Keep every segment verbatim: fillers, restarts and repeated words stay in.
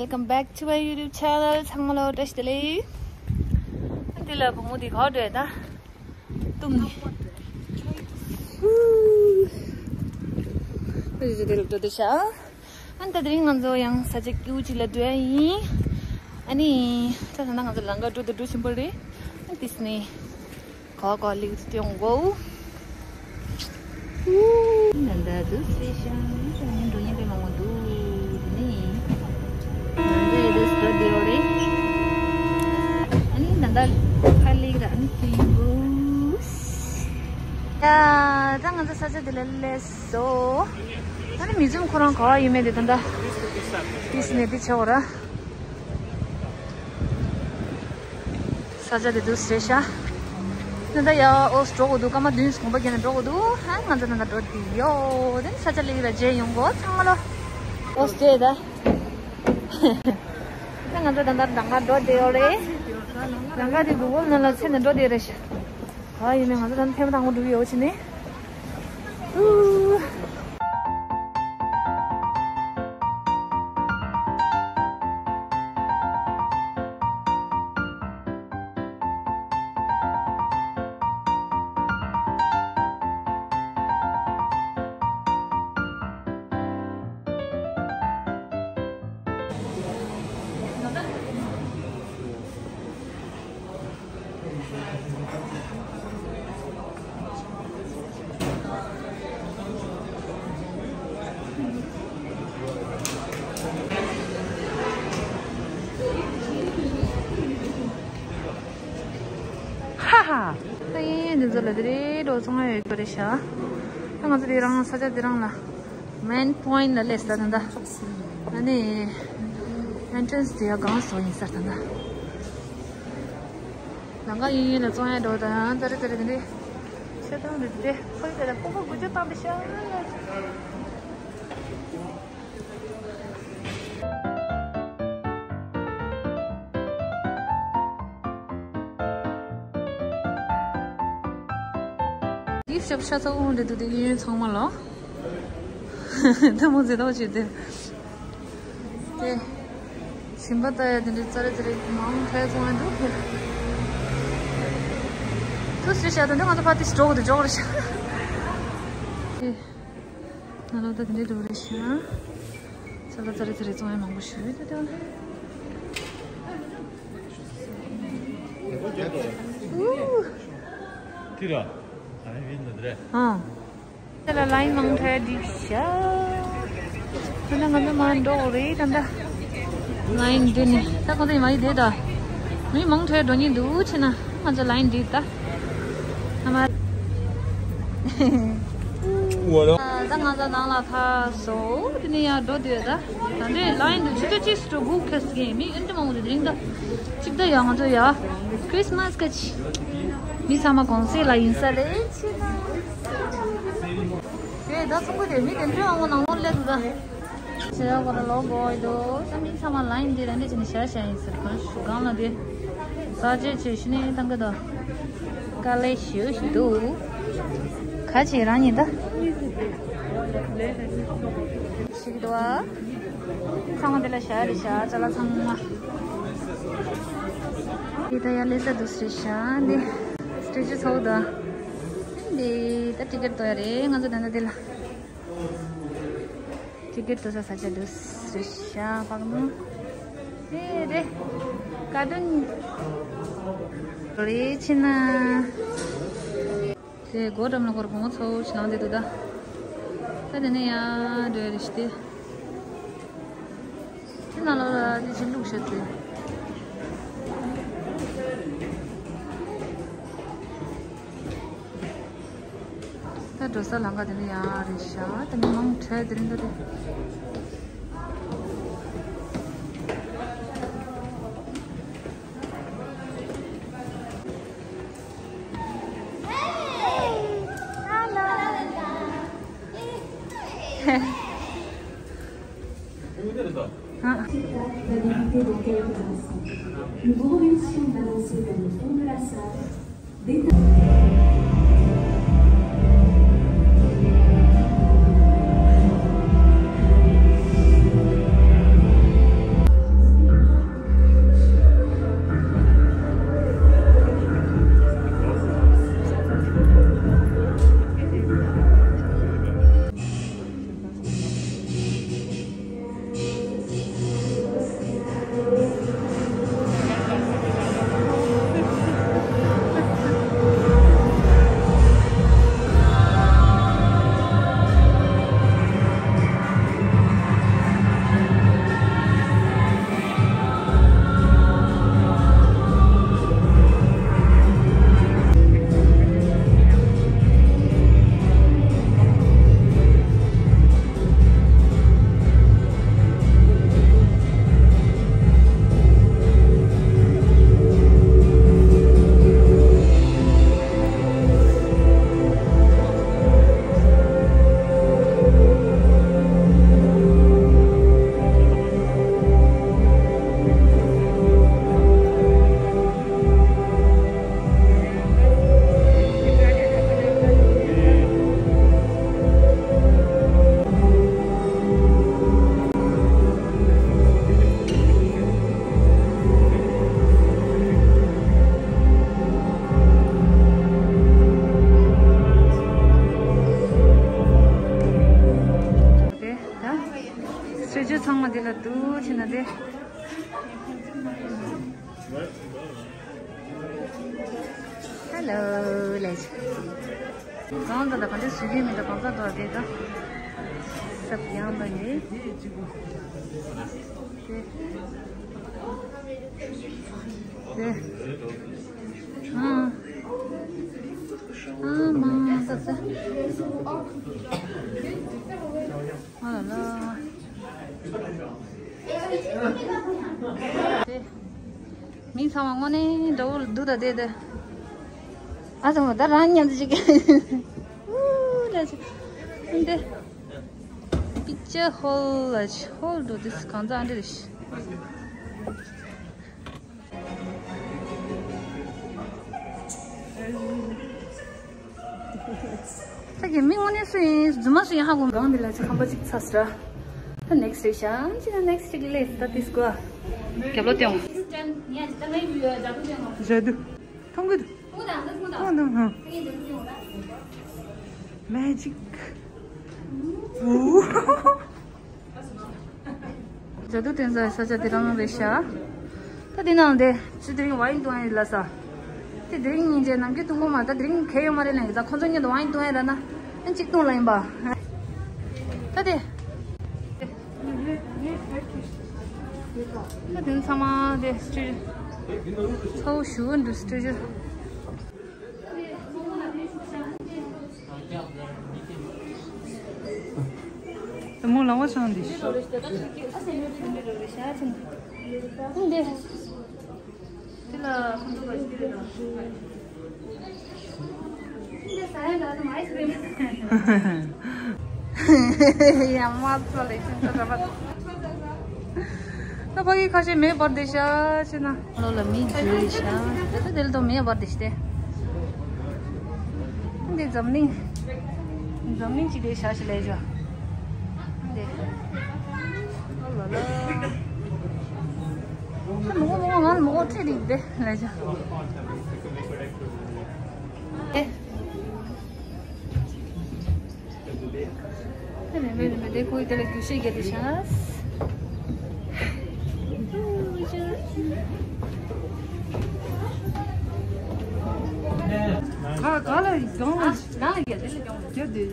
Welcome back to my YouTube channel. ཚང་མ་ལ་བཀྲ་ཤིས་བདེ་ལེགས། འདི་ལ་བུ་མོ་འདི་ག་བ་འགྲོ་ཡ་ད། བཏུམ་ནི། ཨུ། འདི་ལ་འགྲོ་བསྡད་ཤག་ཨ་ནི་ད་དེ་རིང་ང་ཚོ་ཡང་ས་ཆ་སྐྱིད་པོ་ཅིག་ལ་འགྲོ་ཡ་ཡིན། ཨ་ནི་ད་ད་ང་ཚོ་ལམ་ཁ་འགྲོ་དང་འགྲོ་བཞིན་པ་རེད། ཨ་ནི་དེ་ནས་ག་ག་ལིག་སྟོན་གོ། ད་ལྟ་དུ་སེ་ཤང་ད་ནི་འགྲོ་མཁན་དཔེ་མང་པོ་འདུག་ནི། ད་ལྟ་དུ་སྟོད་དེ་ཡོད་རེད། ཨ་ནི་ད་ལྟ་ཁ་ལིག་ར་ཨ་ནི་ཐིང་བུ། ཡ། ད་ང་ཚོ་ས་ཆ་དེ་ལ་སླེབས་སོང་། ཨ་ནི་མི་ཚང་ཁོ་རང་ག་བ་ཡིན་མེད་དེ་ད་ལྟ་ཏིས་ནས་དེ་ཆོག་ར། ས་ཆ་དེ་དུས་རེད་ཤག་ད་ལྟ་ཡ་ཨོས་འགྲོ་དགོས་འདུག་སྐར་མ་བདུན་གོམ་པ་བརྒྱབ་ནས་འགྲོ་དགོས་འདུག་ཧ་ང་ཚོ་ད་ལྟ་འགྲོ་དེ་ཡོད། དེ་ནི་ས་ཆ་ལེགས་ར་མཇལ་ཡོང་གོ་ཚང་མ་ལོ། ཨོས་རྗེས་ད། ད་ང་ཚོ་ད་ལྟ་ལམ་ཁ་འགྲོ་དེ་ཡོད་རེད། ལམ་ཁ་དེ་གུ་གུལ་ནང་ལ་ཚེ་ནས་འགྲོ་དེ་རེད་ཤག་ག་ཡིན་ནའི་ང་ཚོ་ད་ནི་ཐེངས་མ་དང་པོ་འགྲོ་གི་ཡོད་ཕྱིན་ནས། ཨུ། ཧ་ཧ། ད་ཡིན་ཡིན་འདི་ཚོ་ལ་དེ་རེད་འགྲོ་ཚོང་ཡ་ཡོད་པ་རེད་ཤག་ད་ང་ཚོ་དེ་རང་ས་ཆ་དེ་རང་ལ་མེན་པོ་ཡིན་ལ་སླེབས་ད་ད་ད། ཨ་ནི་ཨེན་ཊྲན་སི་དེ་ཡ་གང་སོ་ཡིན་ས་ད་ད། ལམ་ཁ་ཡིན་ཡིན་ལ་ཚོང་ཡ་འགྲོ་ད་ཙ་རེ་ཙ་རེ་དེ་འདྲས། ཆེ་ཐང་རེད་དེ་ཁོ་ཡི་དེ་ལ་ཕོ་ཁོ་དགུ་བཅུ་བཏང་པའི་ཤག་འདི་ཤབ་ཤ་ཚ་འོང་རེད་འདུག་དེ་གཡས་གཡོན་ཚང་མ་ལ། ཐལ་མོ་ཟེར་ཏོག་བྱས་ཏེ། དེ། ཞིམ་པ་ལྟ་ཡ་དེ་འདྲའི་ཙ་རེ་ཙ་རེ་མང་ཁྲལ་བཙོང་ཡ་འདུག་དེ། ཐུགས་སུ་ཤ་དང་འདི་ང་ཚོ་ཕ་ཏི་སི་འགྲོ་དགོས་དེ་འཇོག་རེད་ཤག་དེ། ང་ལོ་ད་དེ་འདྲའི་འགྲོ་རེད་ཤག་ཚ་ལ་ཙ་རེ་ཙ་རེ་བཙོང་ཡ་མང་པོ་ཞིག་ཡོད་དེ་དེ། ཨུ། ཏི་ར། ཨ་ནི་བིན་ནི་དེ་རེད། ཨ། དེ་ལ་ལ་ཡིན་མང་ཐོས་འགྲིག་ཤག་དེ་ན་ང་ཚོ་མར་འགྲོ་དགོས་རེད་ད་ལྟ། ལ་ཡིན་འདི་ནི་ད་ཁོང་ཚོ་ཡིན་མ་ཡིན་དེ་ད། མི་མང་ཐོས་འགྲོ་ཉིན་འདུག་ཕྱིན་ན་ང་ཚོ་ལ་ཡིན་འགྲིག་ད། ཨ་མ། ད་ང་ཚོ་ནང་ལ་ཕར་སོང་དེ་ནས་ཡར་འགྲོ་དུས་ད། ད་འདྲའི་ལ་ཡིན་འདུག་ཆུ་ཚོད་གཅིག་སུ་འགྲོ་སྒུག་ཁེལ་སི་གི་མི་ཨེ་འདྲ་མང་པོ་འདུག་དེ་རིང་ད། གཅིག་ད་ཡ་ང་ཚོ་ཡ། ཁྲིས་མས་སྐད་ཆ། མི་ཚང་མ་གུང་སེང་ལ་ཡིན་ས་རེད་ཕྱིན་ན། དེ་ད་ཚོང་པ་དེ་མི་དེ་འདྲའི་དབང་པོ་ནང་ལོགས་སླེབས་འདུག་ད། ཆེ་ཡ་གོ་ལ་ལོག་དགོས་འདུག་ད་མི་ཚང་མ་ལ་ཡིན་དེ་ར་འདྲ་བྱས་ནས་བཞག་བཞག་ཡིན་ཟེར་གང་ཞུ་གང་ལ་དེ། ས་བཅད་བྱས་ཤི་ནས་བཏང་གི་འདུག་དཀའ་ལས་ཞེ་པོ་ཞིག་འདུག་ག་ཅིག་རང་ཉིད་ད། ཞིག་འདུག་ཨ། ཚང་མ་དེ་ལ་བཞག་རེད་བཞག་ཅ་ལག་ཚང་མ། དེ་ད་ཡ་ལས་ས་འདུག་སེ་བཞག་འདི། སྟེ་ཅི་ཚོགས་ད། འདི་ད་ཊི་ཀེ་ཊི་ཏོ་ཡ་རེད་ང་ཚོ་ད་ལྟ་དེ་ལ། ཊི་ཀེ་ཊི་ཏོ་ས་ས་ཆ་འདུག་སེ་བཞག་པག་ནུ། ཨེ་རེད། ཀ་ཏུན། རེད་ཕྱིན་ན། དེ་སྒོ་འགྲམ་ལ་སྐོར་བུ་མོ་ཚོ་ཞིག་ལངས་བསྡད་འདུག་ད། ད་དེ་ནས་ཡར་འགྲོ་ཡ་རེད་ཤི་དེ། དེ་ནང་ལོགས་ལ་དེ་ཅིག་བླུགས་བཞག་དེ། ད་འགྲོ་ས་ལམ་ཁ་དེ་ནས་ཡར་རེད་ཤག་ད་མི་མང་དྲགས་དེ་རིང་ད་དེ། ཧེ་ལོ་ལེ། གང་ཟག་ད་གང་འདྲ་བཟོ་གི་མིན་འདུག་གང་ཟག་འདུག་དེ་ད། སབ་ཡང་པ་ནི། དེ། དེ། ཨ། ཨ་མ་ས་ས། ཨ་ལ་ལ། དེ། མི་ཚང་མ་དངོས་གནས་འདྲ་བོ་འདུག་ད་དེ་དེ། ཨ་ཚང་མ་ད་རང་མཉམ་དུ་ཅིག་ཨུ་ལ་ཅིག་འདི། Picture hall ལ་ཅིག་ཧོལ་འགྲོ་དུས་གང་ཙམ་འདྲ་རེད། ད་གི་མི་དངོས་གནས་སུ་ཡིན་རྫུན་མ་སུ་ཡིན་ཧ་གོ། གང་འདི་ལ་ཅིག་ཁང་པ་ཅིག་ཚ་སྲ། ད་next རེད་ཤག་ཅི་ན་next ཅིག་ལས་ད་དིས་གོ། རྒྱབ་ལོ་སྟེང་། ཇ་དུ། མཐོང་གི་འདུག་ཨོ་ན་ཧ། Magic. ཇ་དུ་སྟོན་ས་ས་ཆ་དེ་རང་རེད་ཤག་ད་དེ་ནང་དེ་ཅི་དེ་རིང་wine འཐུང་ཡ་ལ་ས། དེ་དེ་རིང་ཉིན་རྗེས་ནམ་རྒྱུན་འཐུང་གོ་མ་ད་དེ་རིང་གལ་ཡོད་མ་རེད་ན་ཡིན་ད་ཁོང་ཚོ་མཉམ་དུ་wine འཐུང་ཡ་ལ་ན་ཨན་གཅིག་འཐུང་ལ་ཡིན་པ། ད་དེ། ད་དེ་ཚང་མ་དེ་སྤྲུལ། ཚ་བོ་ཞུ་གི་འདུག་སྤྲུལ་ཞུ། དེ་མོ་ལང་བ་སང་འདི། འདི། དེ་ལ་ཁོང་ཚོ་ག་ཞིག་རེད་དང་། འདི་ཟ་ཡ་ལ་དང་ཨའི་སི་ཀྲིམ། ཡ་མ་ཚོ་ལེ་ཤིན་ཏུ་ར་བ། ད་ཕ་གི་ཁ་ཤས་མེ་འབར་བསྡད་ཤག་ཅེ་ན། ལོ་ལ་མི་འཛུལ་ཤག་དེ་ད་དེ་ལ་དང་མེ་འབར་བསྡད་ཤག་སྟེ། འདི་འཛམ་གླིང་། འཛམ་གླིང་ཅིག་དེ་ཤག་ཤི་ལས་ཇོ། འདི། ཨོ་ལ་ལ། ད་མོ་མོ་ང་ལ་མོ་ཁྲིད་རིག་དེ་ལས་ཇོ། ཨེ། ད་ནི་མེད་ནི་མེད་དེ་ཁོའི་དེ་ལ་རྒྱུ་ཤེས་རྒྱ་དེ་ཤག་ག་ག་ལ་གང་ལ་གང་ལ་རྒྱ་དེ་ལ་གང་ལ་རྒྱ་དེ།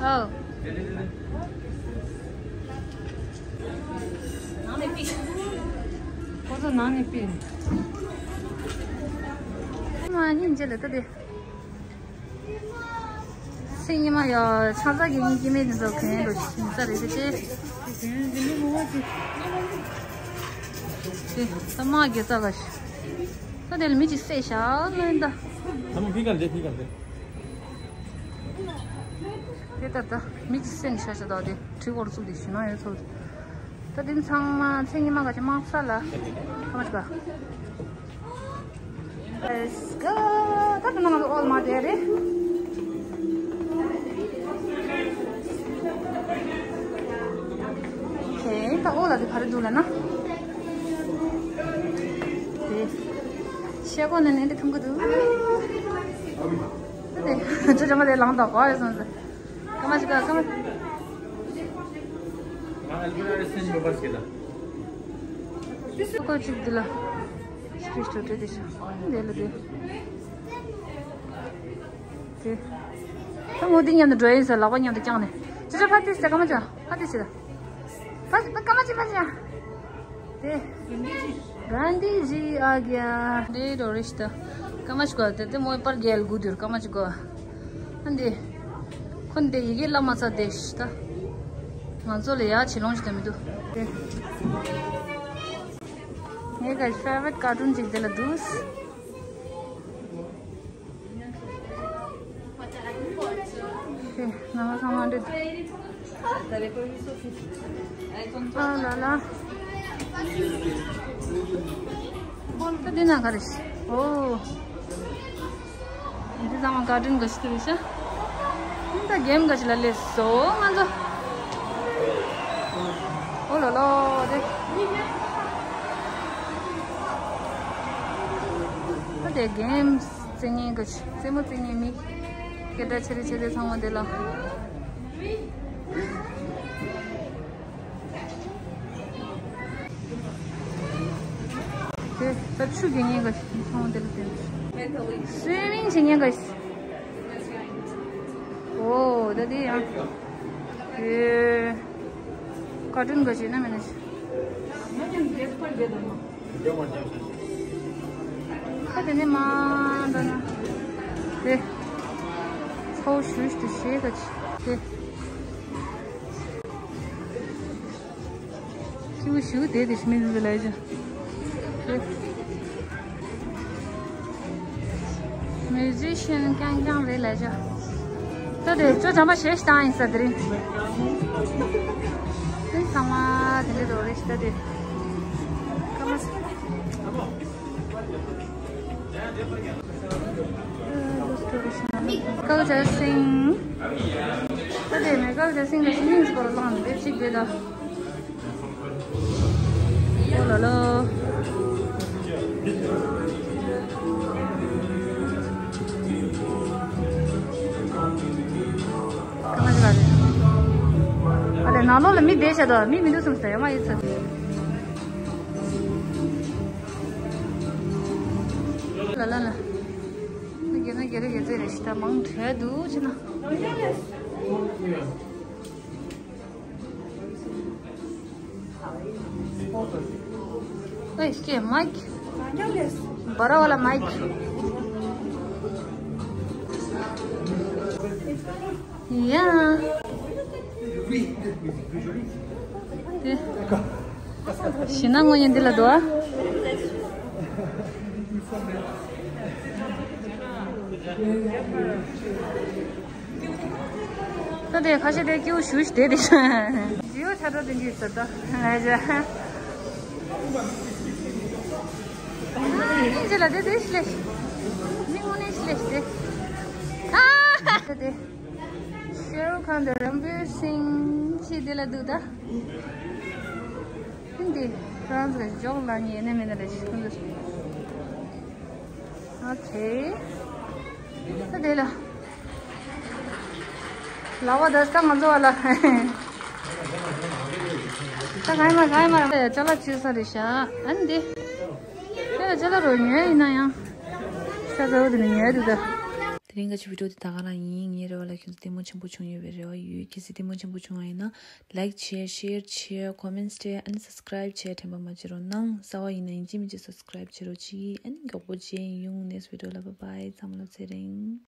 ཨོ། ཁོ་ཚོ་ནང་ནས་ཕུད། མ་སྙིང་རྗེ་ལ་ལྟ་དེ། སེམས་ཉི་མ་ཡ་ཆང་ས་གི་སྙིང་སྐྱེ་མེད་འདི་ཚོ་གོན་འགྲོ་ཞིང་ས་རེད་དེ་ཅེ། གོན་འདི་མི་ངོ་བ་ཅི། དེ་ད་མ་དགེ་རྩ་ག་ཞིག་ད་དེ་ལ་མི་ཅིག་བསད་ཤག་ལོན་ད། ད་མ་ཕི་ག་འདེ་ཕི་ག་འདེ། དེ་ད་ད་མི་ཅིག་བསད་ནས་ཤག་ཤག་ད་དེ་གྲི་གོར་བཙུགས་དེ་ཞུ་ན་ཡོད་ཚོ། ད་དེ་ཚང་མ་མཚན་ཉི་མ་ག་ཅི་དམག་ས་ལ་ཁ་མ་ཅིག་ག། Let's go. ད་ད་ནང་ང་ཚོ་ཨོལ་མ་དེ་རེད། ཨོ་ཁེ། ད་ཨོ་ལ་དེ་ག་རེ་འདུག་ལ་ན། དེ་ཤེལ་སྒོ་ནས་ནས་འདི་ཐུམ་གི་འདུག་ད་དེ་ཅོ་ཅོ་མ་དེ་ལངས་དང་ག་རེ་སོང་ཟེར། སྐར་མ་ཅིག་ག་སྐར་མ། ང་ཨལ་བི་ར་རེ་སེན་མོ་བར་སྐེ་ལ། ཀོ་ཅིག་འདི་ལ། སྤྲིས་ཏོ་སྤྲིས་ཏེ་ཤ། འདི་ལ་འདི། དེ། ད་མོ་འདི་མཉམ་དུ་འགྲོ་ཡིན་ཟེར་ལག་པ་མཉམ་དུ་བརྐྱངས་ནས། ཅི་ཅི་ཕ་ཏི་སེ་ཀ་མ་ཅ། ཕ་ཏི་སེ་ལ། ཕ་ཕ་ཀ་མ་ཅི་ཕ་ཅ། དེ། གྷན་དྷི་ཇི་ཨ་གྱ། འདི་རོ་རེ་ཤི་ད། ཀ་མ་ཅི་གོ་དེ་དེ་མོའི་པར་རྒྱལ་དགུ་དུར་ཀ་མ་ཅི་གོ། ཨ་འདི། ཁོ་འདི་ཡི་གེ་བླ་མ་ཚ་དེ་ཤི་ད། ང་ཚོ་ལ་ཡ་ཆེ་ལོང་ཞིག་ད་མི་འདུག་ངའི་ག་ཕེ་ཝ་རིཊ་ཀར་ཊུན་ཅིག་དེ་ལ་འདུག་ཨེ། ང་ཚང་མ་འདི། ཨ་ལ་ལ། ད་འདི་ན་ག་རེ་ཤི། ཨོ། འདི་ཚང་མ་ཀར་ཊུན་ག་ཤི་ཏུ་རེད་ཤག་ད་གེམ་ག་ཅི་ལ་ལས་སོ་ང་ཚོ། ཨོ་ལོ་ལོ་དེ། ད་དེ་གེམ་རྩེ་མཁན་ག་ཅི་རྩེད་མོ་རྩེ་མཁན་མི། སྐད་གྲགས་ཆེ་རེ་ཆེ་རེ་ཚང་མ་དེ་ལ། དེ་ད་ཆུ་རྒྱག་མཁན་ག་ཅི་ཚང་མ་དེ་ལ་བསྟན། སུའི་མིང་བྱེད་མཁན་ག་ཅི། ཨོ་ད་དེ་ཡང་། དེ་ཀ་ཏུན་ག་ཅི་ན་མེད་ན་ཅི། ད་དེ་ནས་མ་འདྲ་ན། དེ། ཚོ་ཞུ་ཞུ་ཞེས་ག་ཅི། དེ། ཁྱེའུ་ཞུ་དེ་དེ་ཞི་མི་རུ་ལ་ཅི། མིའུ་ཛི་ཤན་རྐྱང་རྐྱང་རེད་ལ་ཅི། ད་དེ་ཅོ་ཇམ་པ་ཞེས་བཏང་ཡིན་ས་དེ་རིང་། དེ་ཚང་མ་དེ་འདྲ་རོ་རེ་ཞིག་ད་དེ། ཀ་མ་ས། ཀའོ་ཇའོ་སིང་། ད་དེ་མེ་ཀའོ་ཇའོ་སིང་ལ་ཤི་ནིང་སྐོར་ལངས་དེ་གཅིག་དེ་ད། ཨོ་ལོ་ལོ། ཁ་མ་ཅི་ལ་རེད། ཨ་ལེ་ནང་ལོགས་ལ་མི་བསྡད་བྱ་དོ་མི་མི་འདུག་སོང་ཟེར་ཡོད་མ་ཡིན་ཚོད། ལ་ལ་ལ། ང་རྒྱལ་ན་རྒྱལ་རེ་རྒྱལ་རྩེ་རེ་ཞིག་ད་མང་དྲགས་འདུག་ཅི་ན། ཨེ་ཀྱེ་མའིཀ། བ་ར་བ་ལ་མའིཀ། ཡ། དེ། ཤི་ན་ངོ་ཡིན་འདི་ལ་དོ། ད་དེ་ཁ་ཤས་དེ་སྐྱིའུ་ཞུ་ཞིག་དེ་དེ། ཇིའུ་ཆ་འགྲོ་དེ་འདྲི་ཟེར་ད། ཨ་ཇ། ཨ་ཇ་ལ་དེ་དེ་ཤི་ལེ་ཤི། མི་དངོས་གནས་ཤི་ལེ་ཤི་དེ། ཨ་དེ་དེ། ཤེ་རུ་ཁཱན་དང་རན་བིར་སིང་ཅི་དེ་ལ་འདུག་ད། ཧིན་དི་ཧྥ་རན་སི་གི་ཇོག་ལ་ཉེ་ནས་མེད་ན་ལས་ཤི་ཁུན་དུ། ཨོ་ཁེ། ད་དེ་ལ། ལ་བ་ད་ས་ང་ཚོ་བ་ལ། ད་ག་ཡི་མ་ག་ཡི་མ་རེད། ཅ་ལག་ཕྱི་ས་རེད་ཤག་ཨ་ནི་དེ། དེ་ལ་ཅ་ལག་རོ་ཉོས་ཡིན་ན་ཡང་། ས་ཚ་བོ་དེ་ནས་ཉོས་འདུག་ད། དེ་རིང་ག་ཆུ་བི་ཌིའོ་དེ་ད་ག་རང་ཡིན། ངའི་རེ་བ་ལ་ཁྱོད་ཚོ་ལྟད་མོ་ཆེན་པོ་བྱུང་ཡོད་པའི་རེ་བ་ཡོད། གལ་སྲིད་ལྟད་མོ་ཆེན་པོ་བྱུང་བ་ཡིན་ན། ལའིཀ་བྱས། ཤེར་བྱས། ཀོ་མེན་ཊི་སྤྲད། ཨ་ནི་སབ་སི་ཀ་རའིབ་བྱས། དྲན་པ་མ་བརྗེད་རོགས་གནང་། གསར་པ་ཡིན་ན་ཡིན་གཅིག་མིན་གཅིག་སབ་སི་ཀ་རའིབ་བྱེད་རོགས་གྱིས། ཨ་ནི་མགྱོགས་པོ་མཇལ་ཡོང་། ནེགསི་ཊི་བི་ཌིའོ་ལ། བྷའི་བྷའི། ཚང་མ་ལ་ཚེ་རིང་།